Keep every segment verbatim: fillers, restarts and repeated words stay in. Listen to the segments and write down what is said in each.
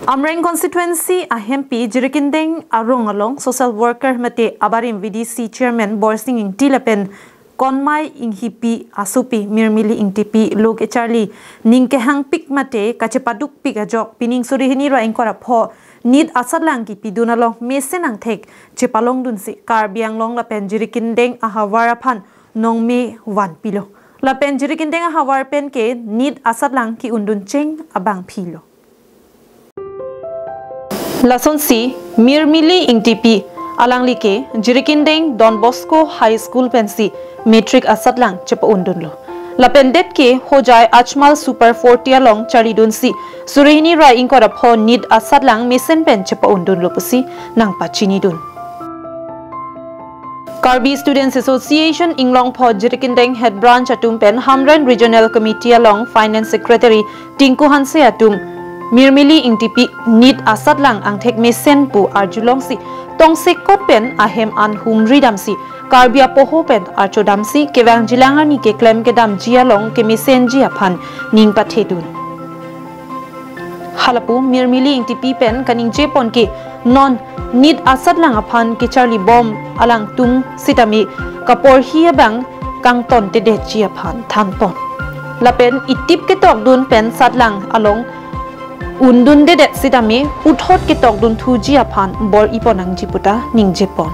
Amreng constituency ahempi Jirikindeng arong along social worker mate abarim V D C chairman Borsing Ingti lapen Konmai Inghipi asopi Mirmili Ingtipi lo kecharli ning kehangpik mate kachepadukpik ajok pining suri hini ra ingkoi ra pho NEET asatlang kipidun along mesen angthek chepalongdunsi Karbi Anglong lapen Jirikindeng ahavar aphan nongme vanpilo. Lapen Jirikindeng ahavar pen ke NEET asatlang ki-undun cheng abangphi lo. Lasonsi Mirmili Ingtipi alangli ke Jirikindeng Don Bosco High School pensi matric asatlang chepa-undunlo. Lapen det ke Hojai Ajmal Super forty along charlidunsi suri hini ra ingkoi ra pho NEET asatlang mesen pen chepa-undunlo pusi nangpachinidun. Karbi Students Association Inglongpho Jirikindeng Head Branch atum pen Hamren Regional Committee along Finance Secretary Tinku Hanse atum Mirmili Ingtipi NEET asatlang angthek mesen pu arjulongsi tongsekot pen ahem an humri damsi Karbi apoho pen archo damsi kevangjilang arni keklem kedamji along kemesenji aphan ning pathedun. Halapu Mirmili Ingtipi pen kaningjepon ke non NEET asatlang aphan kecharli bom alangtum sitame kaporhi abang kangtontedetji aphan thanpon. Lapen itip ketokdun pen satlang along undundedet sitame puthot ketokdunthuji aphan bor-ipon nangji puta ningjepon.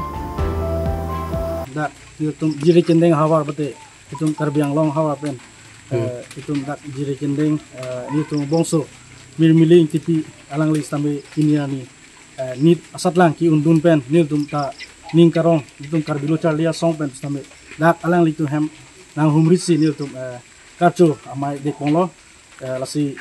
Dak itum Jirikindeng havar mate itum Karbi Anglong havar pen, eh, itum dak Jirikindeng, eh, itum bongso Mirmili Ingtipi alangli sitame pini arni, eh, NEET asatlang ki-undun pen nelitum ta ning karong itum Karbi Lo Charli Asong pen sitame dak alanglitum hem nanghumrisi nelitum, eh, karcho amei dekponlo. Eh, lasi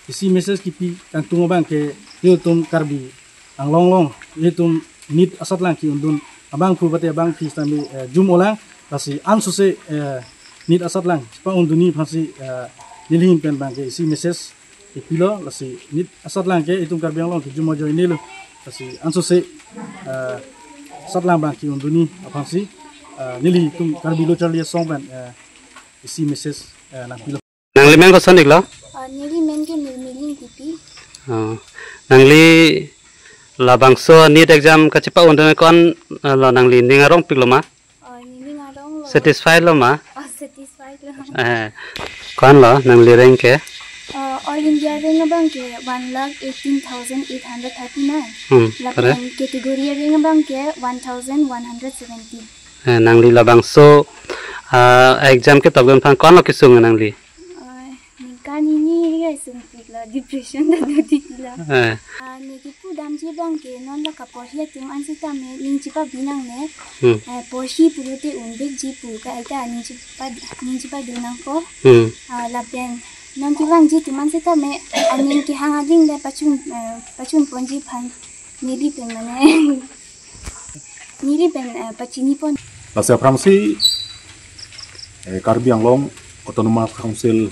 isi message kipi kangtung abang ke nelitum Karbi Anglong along itum NEET asatlang ki-undun abangphu mate abangpi sitame, eh, jum-olang, lasi ansose, eh, NEET asatlang chepa-undunji aphansi, eh, neli ahin pen abang ke isi message kipilo, lasi NEET asatlang ke itum Karbi Anglong ke jum ajoinelo, lasi ansose, eh, asatlang abang ki-undunji aphansi, eh, nelitum Karbi Lo Charli Asong pen, eh, isi message, eh, nangpilo. Nangli men koson iklo? Ah, neli men ke Mirmili Ingtipi. Oh. Nangli labangso NEET exam kachepa-undun ko-an, eh, lo nangli ning arongpiklo ma? Ah, nening aronglo. Satisfied lo ma? Ah, satisfied lo. Eh. Ko-an lo nangli rank ke? Ah, All India rank abang ke one lakh eighteen thousand eight hundred thirty-nine. Hmm, correct. Lapen category rank abang ke one thousand one hundred seventy. Eh, nangli labangso, ah, exam ketokdun aphan ko-an lo kesung nangli? Ah, ningkan hini ri sungpiklo, depression ta dodiklo. Eh. Ah, ne kipu damji abang ke non la kaporhi atum an sitame ning chepabi nangne. Hmm. Eh, porhi pulote unbekji pu ka eta ning chepa, ning chepadun nangkok. Hmm. Ah, lapen non kevangji atum an sitame aning kehang aling le pachun, eh, pachunponji aphan neli pen mane neli pen, eh, pachinipon. Lasi aphrangsi, eh, Karbi Anglong Autonomous Council,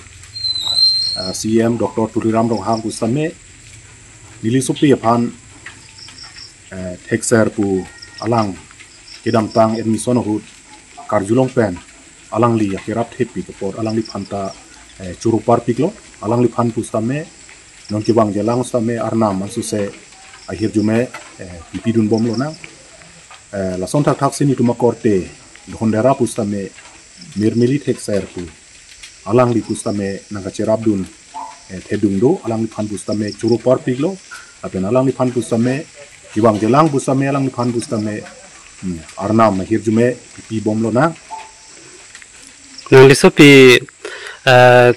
eh, C E M Doctor Tuliram Ronghang pu sitame neli sopi aphan, eh, thekser pu alang kedamtang admission ahut karjulong pen alangli akerap thepi kepot alangliphan ta, eh, choro parpiklo, alangliphan pu sitame non kevangjilang sitame arnam ansose ahirjume, eh, pipidunbomlonang. Eh, lason thakthaksi netum akorte Dhondera pu sitame Mirmili thekser pu alangli pu sitame nangkacherapdun, eh, thedung do, alangliphan pu sitame choro parpiklo, lapen alangliphan pu sitame kevangjilang pu sitame alangliphan pu sitame, hmm, arnam ahirjume pipibomlonang. Nangli sopi, eh,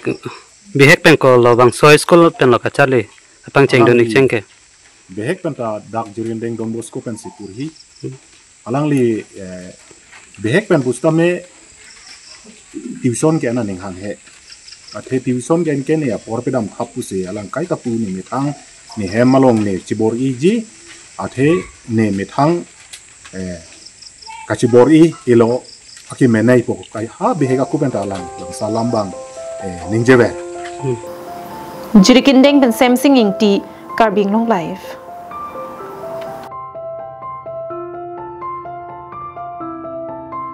bihek pen ko labangso school pen lo kacharli, apang chengdun, alangli ik cheng ke? Bihek pen ta dak Jirikindeng Don Bosco pensi porhi. Hmm. Alangli, eh, bihek pen pu sitame tuition ke-en aning hanghe. Athe tuition ke-en ke ne apor pedam thap pusi alang kaita pu ne methang ne hem along ne chibor-iji, athe ne methang, eh, kachibor-i ilo akemenei po kai ha bihek ako pen ta alang labangso alam abang, eh, ningjever. Hmm. Jirikindeng pen Semsing Ingti, Karbi Anglong Live.